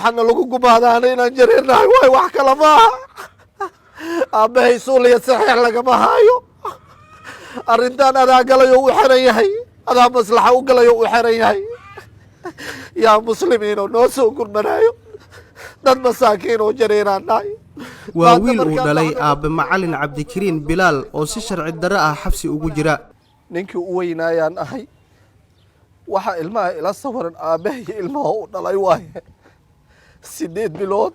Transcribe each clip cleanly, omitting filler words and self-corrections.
Waxaana lagu gumaadaana inaan jareernahay waay, wax kale maaha. Aabbahay suuliya saxiix lagama haayo. Arrintan adaa galayo u xeran yahay, adaa maslaxa u galayo u xeran yahay. Yaa muslimiinoo noo soo gurmanaayo? Dad masaakiin oo jareeraan nahay. Waa wiil uu dhalay aabbe Macalin Cabdikariin Bilaal oo si sharci darro ah xabsi ugu jira. Ninkii u weynaayaan ahay. Waxaa ilmaha ila sawiran aabbahay ilmaha u dhalay waaye. 8 bilood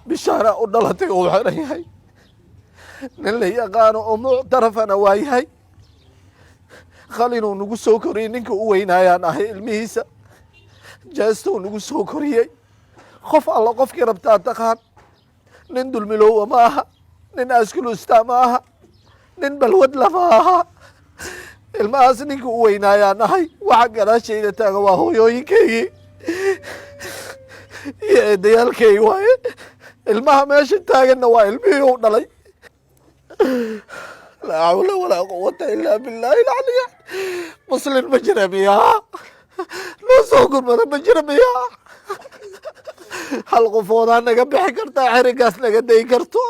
bishaana u dhalatay uu xeran yahay. Nin la yaqaano oo muctarafana waa yahay. Qalinuu nagu soo koriyey. Ninka u weynaayaan ahay ilmihiisa. Jeestou nagu soo koriyey. Qof alla qofkii rabtaa taqaan. Nin dulmiloowa ma aha, nin askulusta ma aha, nin balwadla ma aha. Ilmahaas ninka u weynaayaan ahay. Waxa gadaashayda taaga waa hooyooyinkaygii iyo eedayaalkaygi waaye. Ilmaha meesha taaganna waa ilmihii u dhalay. Laa xawla walaa quwata illaa billaahi alcaliy. Muslim ma jira miyaa? Noo soo gurmada ma jira miyaa? Hal qofoodaa naga bixi kartaa, xerigaas naga day karto.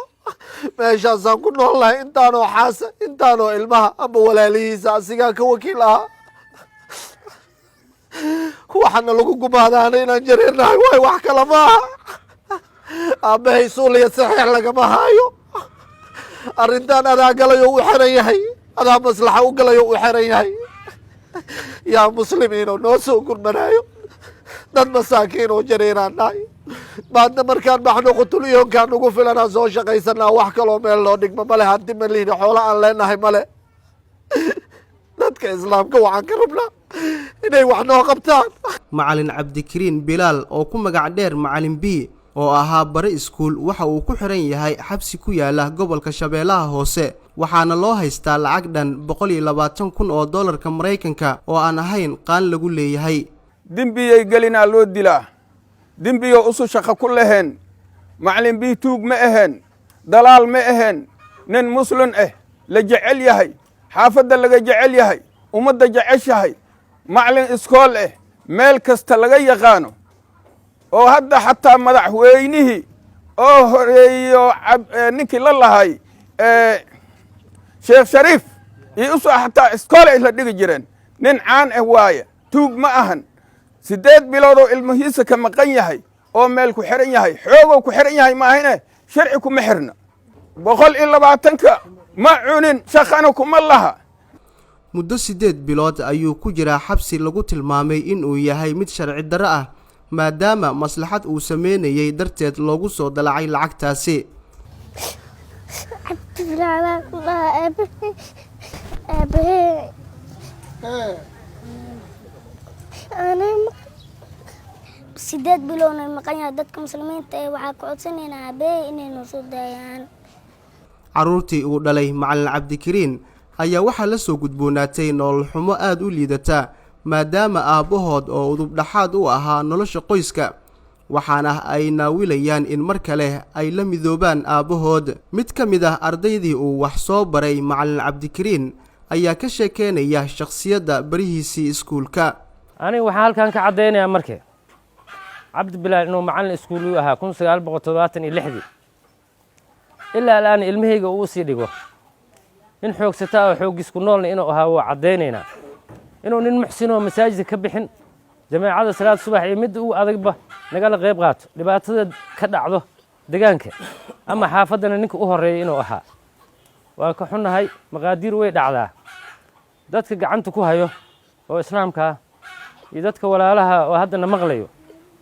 Meeshaasaan ku nool nahay. Intaanoo xaasa, intaanoo ilmaha amba walaalihiisa asigaa ka wakiil ahaa. Waxaana lagu gumaadaana inaan jareernahay waay, wax kale maaha. Aabbahay suuliya saxiix lagama haayo. Arrintan adaa galayo u xeran yahay, adaa maslaxa u galayo u xeran yahay. Yaa muslimiinoo noo soo gurmanaayo? Dad masaakiin oo jareeraan nahay. Maadna markaan baxno qutulyoonkaan nagu filanaa, soo shaqaysanaa. Wax kaloo meel loo dhigma male. Hanti ma lihni, xoola aan leenahay male. Dadka islaamka waxaan ka rabnaa inay wax noo qabtaan. Macalin Cabdikariin Bilaal oo ku magac dheer Macalin B oo ahaa bare iskuul waxa uu ku xiran yahay xabsi ku yaala gobolka Shabeellaha Hoose, waxaana loo haystaa lacag dhan 120,000 oo dollarka Maraykanka oo aan ahayn qaan lagu leeyahay. Dembiyay gelinaa loo dilaa, dembiyo usu shaqo ku laheen. Macalin B tuug ma aheen, dalaal ma aheen, nin muslin ah, la jecel yahay, xaafadda laga jecel yahay, ummadda jeceshahay, macalin iskool ah, meel kasta laga yaqaano, oo hadda xataa madaxweynihii oo horeeyo ninkii la lahay Sheekh Shariif iyo usoo xataa iskool ay la dhigi jireen. Nin caan ah waaye, tuug ma ahan. 8 biloodoo ilmihiisa ka maqan yahay oo meel ku xiran yahay, xoogow ku xiran yahay maahine sharci kuma xirna. 120-ka ma cunin, shaqana kuma laha. Muddo 8 bilood ayuu ku jiraa xabsi lagu tilmaamay inuu yahay mid sharci darro ah, maadaama maslaxad uu sameynayay darteed loogu soo dalacay lacagtaasi. Cabdi Bilaal aabahe, aabahe anay 8 biloodna maqan yahay. Dadka muslimiinta ee waxaa ka codsanaynaa aabahe inay noo soo daayaan. Carruurtii uu dhalay Macalin Cabdikariin ayaa waxaa la soo gudboonaatay nolol xumo aada u liidata, maadaama aabbahood oo udubdhaxaad u ahaa nolosha qoyska, waxaana ay naawilayaan in mar kale ay la midoobaan aabbahood. Mid ka mid ah ardaydii uu wax soo baray Macalin Cabdikariin ayaa ka sheekeynaya shakhsiyadda barihiisii iskuulka. Aniga waxaan halkan ka caddaynayaa marke Cabdi Bilaal inuu macallin iskuul u ahaa 1976-dii ilaa alaan ilmahayga uu sii dhigo. Nin xoogsataa oo xooggiis ku noolna inuu ahaa waa caddaynaynaa. Inuu nin muxsinoo masaajidka ka bixin, jameecada salaad subax iyo midda ugu adagba nagala qayb qaato, dhibaatada ka dhacdo degaanka ama xaafaddana ninka u horreeya inuu ahaa. Waan ka xunnahay, maqaadiir way dhacdaa. Dadka gacanta ku hayo oo islaamkaa iyo dadka walaalaha oo haddana maqlayo,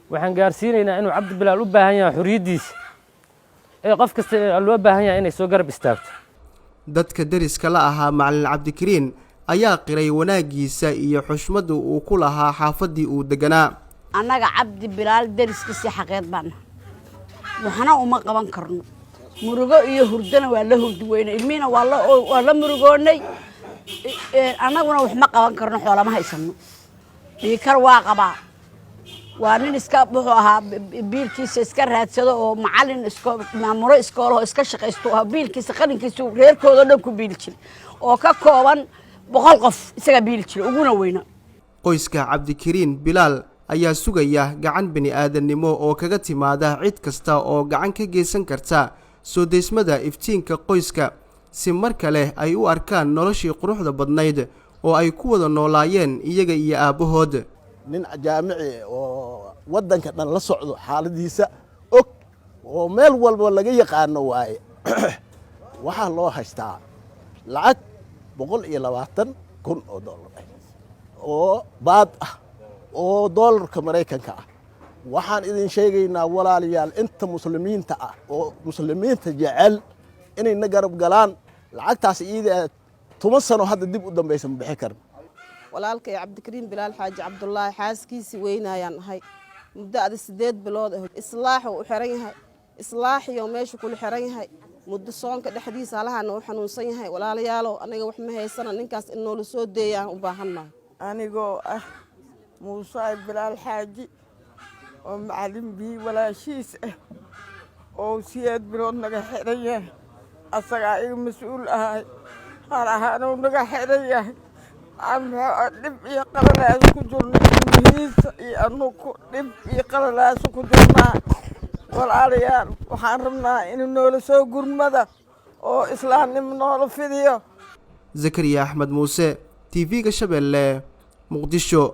waxaan gaarsiinaynaa inuu Cabdi Bilaal u baahan yahay xorriyaddiisa, ee qof kasta loo baahan yahay inay soo garab istaagto. Dadka deriska la ahaa Macalin Cabdikariin ayaa qiray wanaaggiisa iyo xushmadda uu ku lahaa xaafaddii uu deganaa. Annaga Cabdi Bilaal deriskiisii xaqeed baana, waxna uma qaban karno. Murugo iyo hurdana waa la hurdi weynay, ilmihiina waa la murugoonay. Annaguna wax ma qaban karno, xoolama haysano. Dhiikar waa qabaa. Waa nin iska wuxuu ahaa biilkiisa iska raadsado oo macalin isko maamulo iskoolaho iska shaqaysto ahaa. Biilkiisa qalinkiisa reerkooda dhan ku biili jiray oo ka kooban 100 qof isagaa biili jiray uguna weyna. Qoyska Cabdikariin Bilaal ayaa sugaya gacan bini'aadannimo oo kaga timaada cid kasta oo gacan ka geysan karta soo deysmada iftiinka qoyska, si mar kale ay u arkaan noloshii quruxda badnayd oo ay ku wada noolaayeen iyaga iyo aabbahood. Nin jaamici oo waddanka dhan la socdo, xaaladiisa og oo meel walba laga yaqaano waaye. Waxaa loo haystaa lacag 120,000 oo dollar ah oo baad ah oo doolarka Maraykanka ah. Waxaan idin sheegaynaa, walaalayaal, inta Muslimiinta ah oo Muslimiinta jecel inay na garab galaan. Lacagtaas iyada 10 sano hadda dib u dambaysa ma bixi karin. Walaalkay Cabdikariim Bilaal Xaaji Cabdulaahi xaaskiisii weynaayaan ahay. Muddo ada 8 bilood ah islaaxuu u xiran yahay, islaaxiyo meesha kula xiran yahay muddo soonka dhexdiisa halahana u xanuunsan yahay. Walaalayaalow, aniga wax ma haysana, ninkaas in noola soo deeyaan u baahannahay. Anigoo ah Muuse Bilaal Xaaji oo Macalin Bii walaashiis ah oo 8 bilood naga xiran yahay, asagaa iga mas-uul ahay, har ahaanuu naga xiran yahay. Dhib iyo qalalaas ku jirna, ilmihiisa iyo anuku dhib iyo qalalaas ku jirnaa. Walaalayaal, waxaan rabnaa inuu noola soo gurmada oo islaamnimo noola fidiyo. Zakariya Axmed Muuse, TV-ga Shabeelle, Muqdisho.